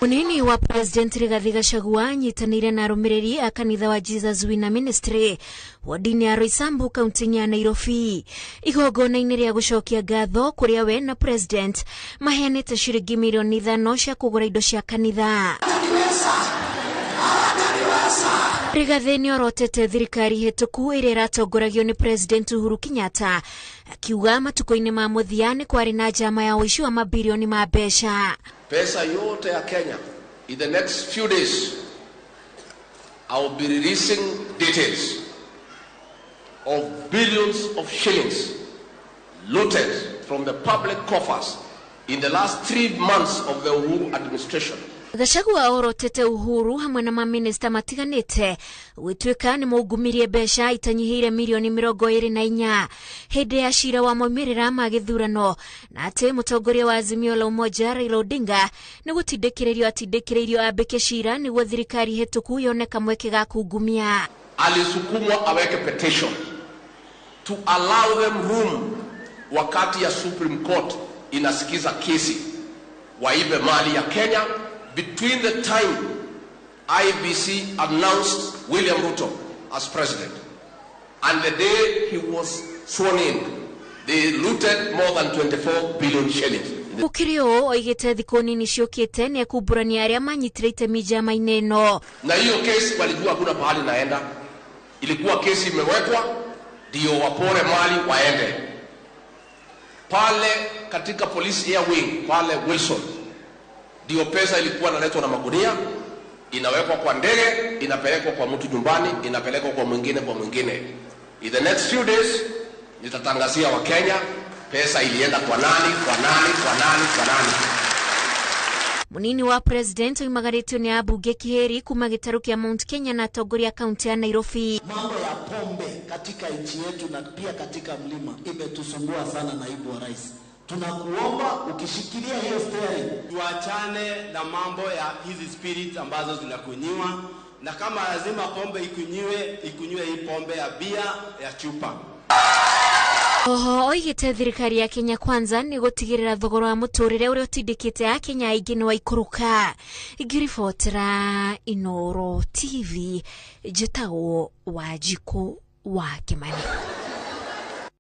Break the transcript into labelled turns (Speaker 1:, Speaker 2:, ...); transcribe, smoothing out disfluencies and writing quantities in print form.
Speaker 1: Munini wa President Rigathi Gachagua anyitanĩire na arũmĩrĩri a kanitha wa Jesus Winner Ministry wodi-inĩ ya Roysambu kaunti-inĩ ya Nairobi igongona-inĩ rĩa gũcokia ngatho kũrĩa we na President maheanĩte ciringi mirioni 5 cia kũgũra indo cia kanitha. Rigathi nĩ orotete thirikari hĩtũku ĩrĩa ĩratongoragio nĩ President Uhuru Kenyatta, akiuga matukũ-inĩ ma mũthia nĩ kwarĩ na njama ya ũici wa mabirioni ma mbeca.
Speaker 2: Pesa yote ya Kenya, in the next few days I will be releasing details of billions of shillings looted from the public coffers in the last 3 months of the Uhuru administration.
Speaker 1: Gachagua orotete Uhuru hamwe na maminista matiganĩte gwĩtuĩka nĩ maungumirie mbeca itanyihĩire mirioni 24 hĩndĩ ya cira wa maumĩrĩra ma gĩthurano, na atĩ mũtongoria wa Azimio la Umoja Raila Odinga nĩ gũtindĩkĩrĩrio atindĩkĩrĩirio ambĩke cira nĩguo thirikari hĩtũku yone kamweke ga kungumia.
Speaker 2: Alisukumwa aweke petition to allow them room wakati ya Supreme Court inasikiza kesi, waibe mali ya Kenya between the time IEBC announced William Ruto as president and the day he was sworn in. They looted more than 24 billion shillings.
Speaker 1: Gũkĩrĩ ũũ, oigĩte thikũ nini ciũkĩte nĩ ekumbũrania arĩa manyitire itemi njama-inĩ ĩno.
Speaker 2: Na hiyo kesi walijua hakuna pahali naenda, ilikuwa kesi imewekwa ndio wapore mali waende pale katika police air wing pale Wilson, ndio pesa ilikuwa inaletwa na magunia, inawekwa kwa ndege, inapelekwa kwa mtu nyumbani, inapelekwa kwa mwingine, kwa mwingine. In the next few days nitatangazia Wakenya pesa ilienda kwa nani, kwa nani, kwa nani, kwa nani.
Speaker 1: Munini wa President oimagarĩtio nĩ ambunge Kiheri kuma gĩtarũ kĩa Mount Kenya na atongoria a kaunti ya Nairobi.
Speaker 3: Mambo ya pombe katika nchi yetu na pia katika mlima imetusumbua sana, naibu wa rais. Tunakuomba ukishikilia hiyo steering.
Speaker 4: Tuachane na mambo ya hizi spirits ambazo zinakunyiwa, na kama lazima pombe ikunyiwe, ikunyiwe hii pombe ya bia ya chupa.
Speaker 1: Oho oigĩte thirikari ya Kenya Kwanza nĩ gũtigĩrĩra thogora wa mũtũrĩre ũrĩa ũtindĩkĩte akenya aingĩ nĩ waikũrũka. Ngĩribotera Inoro TV, njĩtagwo Wanjikũ wa Kĩmani.